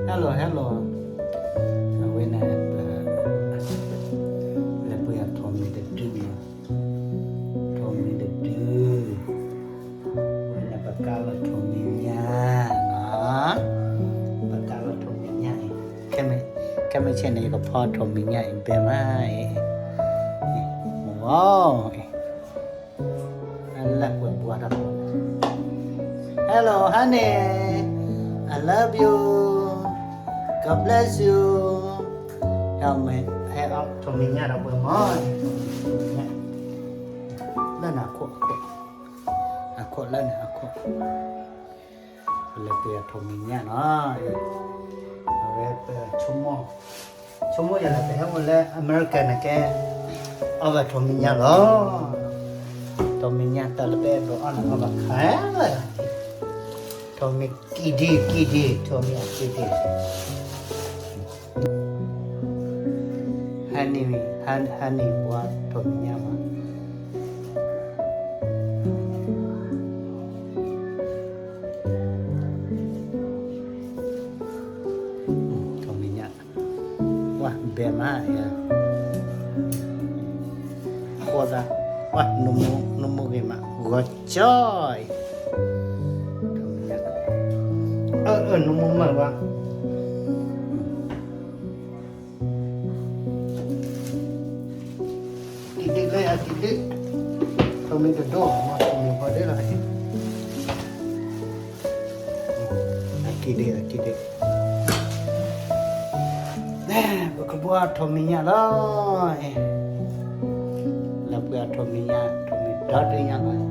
Hello hello, အဝဲန့ၣ် ပလဲၤပှ့ၤအထိးမံၤတဒုန့ၣ်, ထိးမံၤတဒု, အဝဲန့ၣ်ပကးလီၤထိးမံၤညၣ်နီၤ, ပကးလီၤထိးမံၤညၣ်အံၤ, ခဲမုၢ်ဆ့ၣ်န့ၣ် ယကဖီထိးမံၤညၣ်အံၤဘဲမးအံၤ, မ့ၢ်ဂီၤ လၢပှဲၤဘှါတၢ်ဖိ, Hello honey, I love you, God bless you, ဟဲအီၣ်ထိးမံၤညၣ်ဒီးပှဲၤမး, လၢန့ၣ်အခိၣ်, အခိၣ်လၢန့ၣ်အခိၣ်, ပလဲၤပှ့ၤအထိးမံၤညၣ်နီၤ, အဝဲပဆိကမိၣ်, ဆိကမိၣ်ယၤလၢပဟဲအိၣ်လၢအမဲရကၤန့ၣ်ကဲ, အီၣ်ဘၣ်ထိးမံၤညၣ်လီၤ, ထိးမံၤညၣ်တၢ်လၢပအဲၣ်ဒိးအီၣ်န့ၣ် အီၣ်ဘၣ်ခဲလၢာ်, ထိးမံၤကံၢ်ဒံၣ်ကံၢ်ဒံၣ် ထိးမံၤအကံၢ်ဒံၣ်, honey, honey ဘှါထိးမံၤညၣ်မး, ထိးမံၤညၣ်, ဝဲဘဲမးယၤ, ဃိသး, ဝဲ, နမိၢ်ဂ့ၤမး ဂီၤကၠီအံၤ, အၢ အၢ နမိၢ်မၢဘၣ် ကံၢ်ဒံၣ်လၢအကံၢ်ဒံၣ်, ထိးမံၤတဒိၣ်မး ထိးမံၤဖီဒ့ၣ်လီၤ, အကံၢ်ဒံၣ် အကံၢ်ဒံၣ်, ပကဘှါထိးမံၤညၣ်လီၤ, လဲၤပှ့ၤအထိးမံၤညၣ် ထိးမံၤဒီဒုညါလီၤ.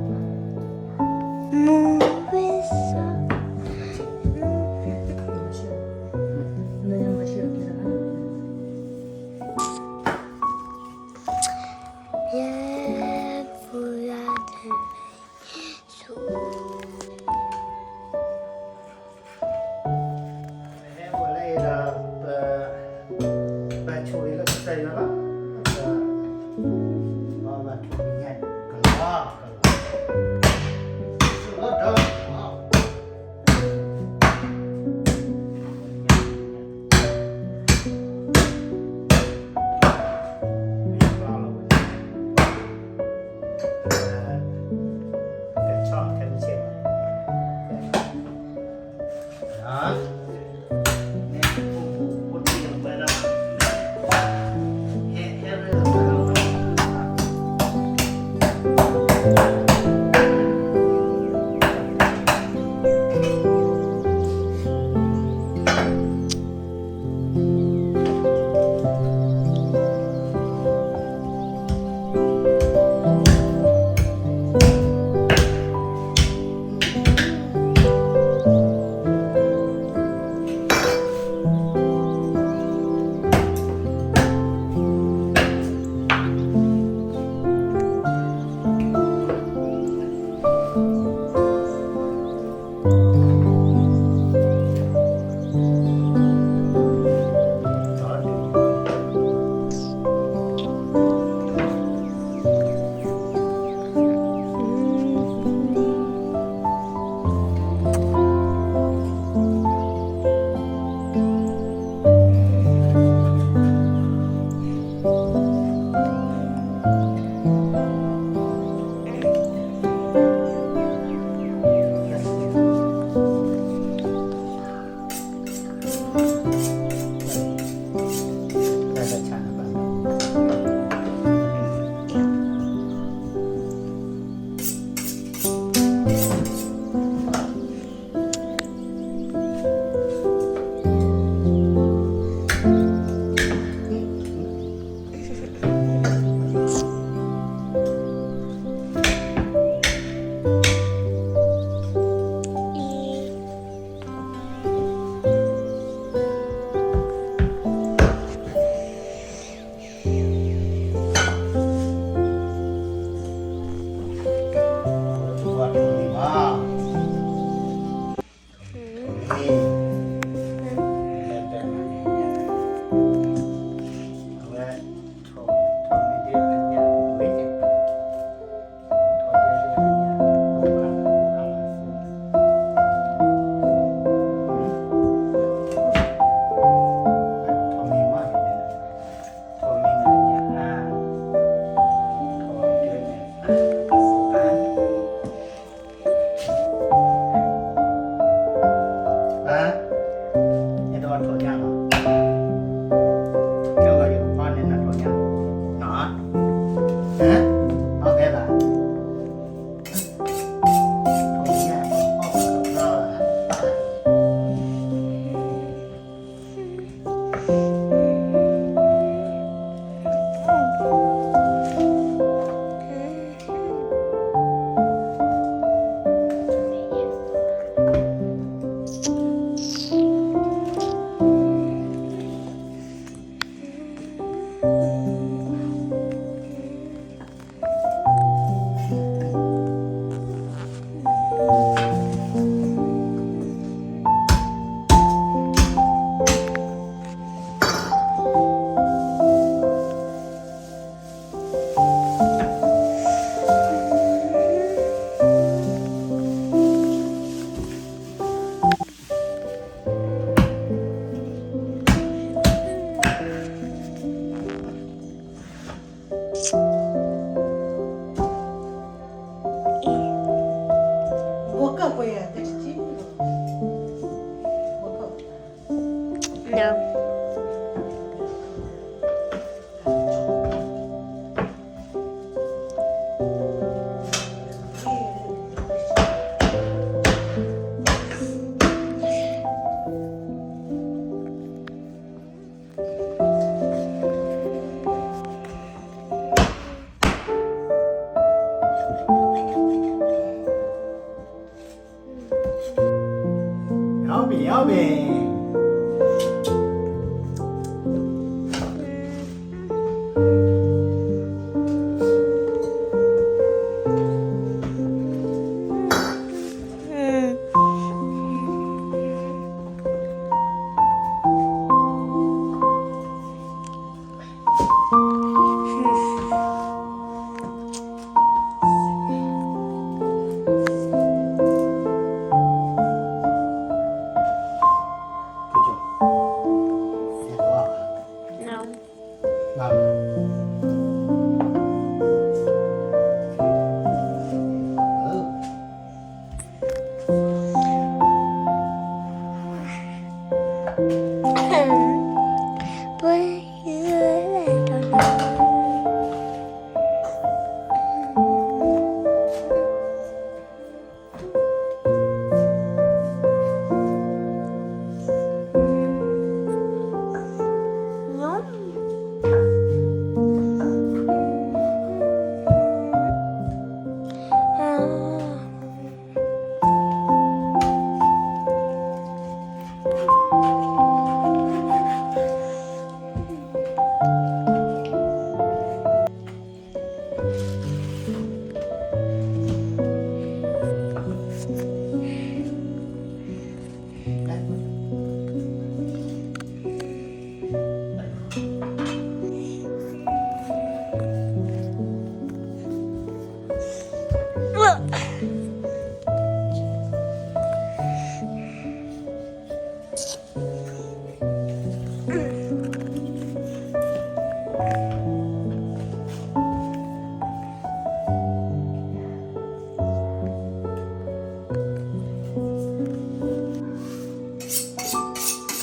ထိးမံၤ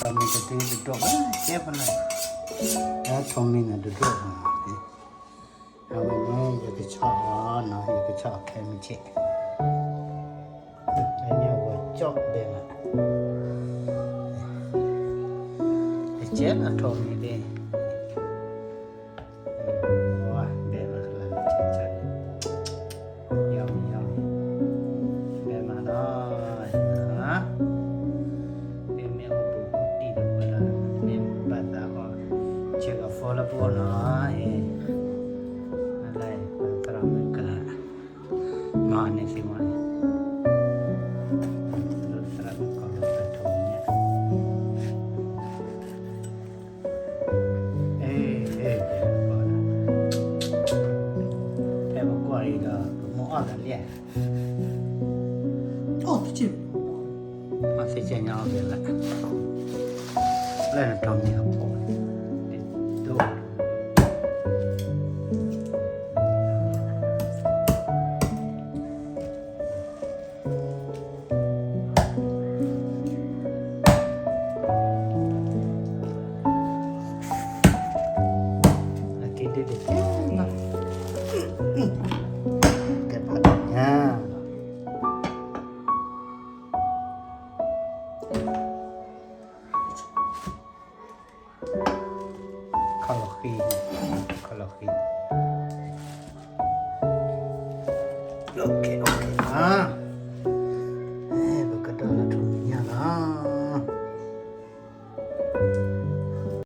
တဒုတဒိၣ်ဘၣ်, ကဲပလၢ, ထိးမံၤန့ၣ်တဒိၣ်ဘၣ်, အဝဲန့ၣ် ယကဆီၣ်အီၤနီၤ, ယကဆီၣ်အီၤခဲမုၢ်ဆ့ၣ်, အဝဲကၠီၣ်ဘဲမး, ကဲလၢထိးမံၤသ့ၣ် ဘဲမးလီၤ, ဘဲမးလီၤ, မ့ၢ်အိၣ်ဘူးအိၣ်တံၢ်ဒီးပှၤလၢ မ့ၢ်ဘၣ်သးအီၤ ဆဲးကဖီလၢပအိၣ်နီၤ, အ့ၣ်, အလၢသရၣ်မုၣ်ကၤ, မၤန့ၢ်သ့မးန့ၣ်, သရၣ်မုၣ်ကၤလၢပထိးမံၤန့ၣ် အ့ၣ်, ဖဲပကွၢ်အံၤဒီး ပမိၢ်အီၣ်သးလံ, အိၣ်သ့ၣ်, အီၣ်သ့ၣ်ကဲညါအီၣ်ဘဲလၢ, လၢနထိးမံၤအဖီ, တဒိၣ် အက့ဒုးတကဲနီၤ, ကဲဖးဒိၣ်ညါ, ခီလီၤဃံ, ခီလီၤဃံ